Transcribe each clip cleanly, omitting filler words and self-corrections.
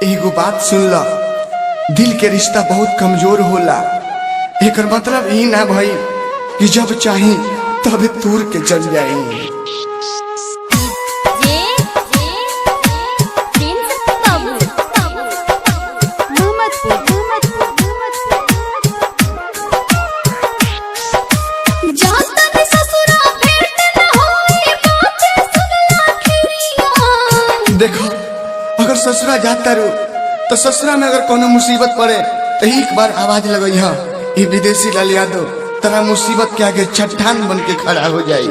एगो बात सुन ल, दिल के रिश्ता बहुत कमजोर होला। एकर मतलब ई ना भई कि जब चाही तबे तूर के चल जाई। जे प्रिंस बाबू, मोहम्मदपुर, जातन ससुरा भेंट न होए, बात सुनला खिरिया। देखो, अगर ससुरा जाता रू तो ससुरा में अगर कोनो मुसीबत पड़े तो एक बार आवाज लगई हा, ये विदेशी लाल यादव तरा मुसीबत के आगे चट्टान बन के खड़ा हो जाई।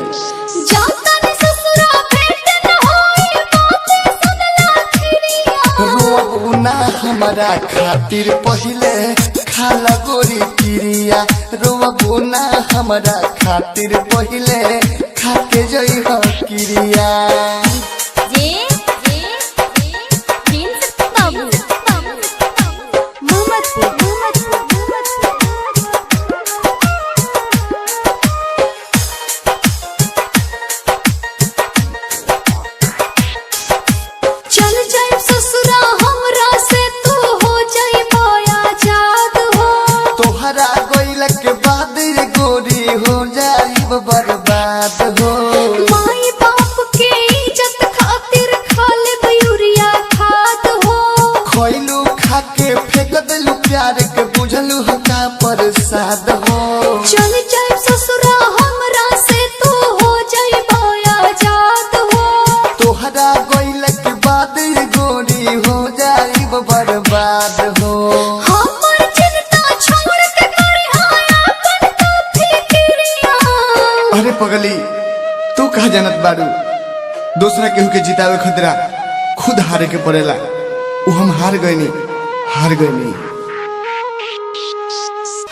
जातन ससुरा भेंट न होए, बात सुनला खिरिया। रोबू ना हमारा खातिर पहिले खाला गोरी किरिया। रोबू ना हमारा खातिर पहिले खाके जई हो किरिया। जे प्रिंस बाबू, मोहम्मदपुर। चल जाए ससुरा हमरा से तू हो जाए माया जाद हो। तोहरा गोइला के बाद रे गोरी हो जाई बर्बाद हो। माई बाप के इज्जत खातिर खा ले यूरिया खाद हो। खइलू खाके फेंक देलू प्यार के बुझलू हो का प्रसाद हो। चल जाए ससुरा हमरा से तू हो जाए माया जाद हो। तोहरा गोइला के बाद रे गोरी हो जाई बर्बाद हो। हमर चिंता छोड़ के करे आया अपन तो फिक्रिया। अरे पगली, तू कहा जानत बारू, दूसरा केहू के जितावे खतरा खुद हारे के पड़ेला। उ हम हार गईनी, हार गईनी।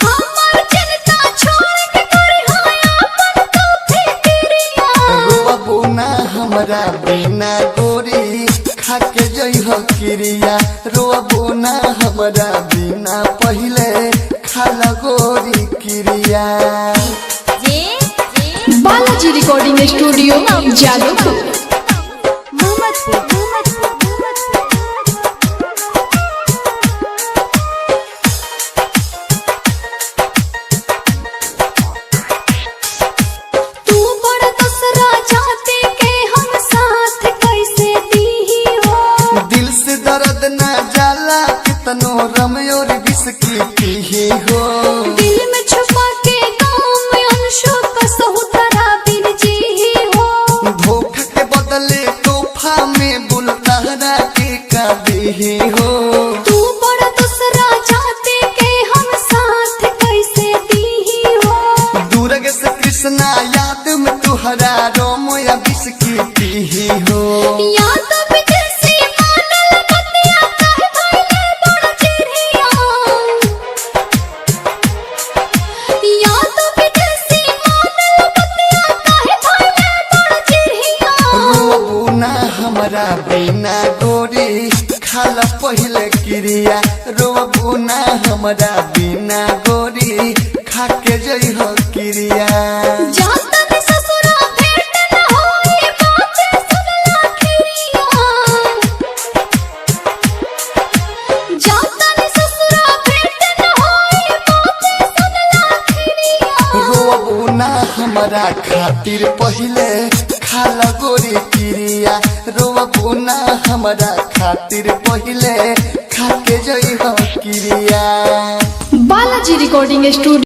हमर चिंता छोड़ के करे आया अपन तो फिक्रिया। रोबू ना हमरा बिना गोरी खाके जई हो किरिया। रोबू ना हमरा बिना पहिले खाला गोरी किरिया। जे बालाजी रिकॉर्डिंग स्टूडियो जादवपुर, मोहम्मदपुर। तू बड़ा दूसरा चाहते के हम साथ कैसे दी हो। दिल से दर्द ना जाला कितनो रमयोर बिस्की पीही हो। दिल में छुपा के गाँव में अंशु कसहु तरा बिन जी हो। धोखा के बदले तोहफा में बुलतारा के कभी हो। तू बड़ा दूसरा चाहते के हम साथ कैसे दी हो। दुर्ग से कृष्णा याद में तुहरा रोमया बिस्की पीही हो। या तो विदेशी मानल बतिया काहे भइले बड़ चिड़िया। या तो विदेशी मानल बतिया काहे भइले बड़ चिड़िया। रोबू ना हमरा बिना गोरी खाला पहिले क्रिया। रोबू ना हमरा बिना गोरी खाके जई हो क्रिया। जातन ससुरा भेंट न होए, बात सुनला खिरिया। जातन ससुरा भेंट न होए, बात सुनला खिरिया। रोबू ना हमरा खातिर पहिले खाला गोरी क्रिया। रोबू ना हमरा खातिर पहिले खाके जई हो क्रिया। Balaji recording studio.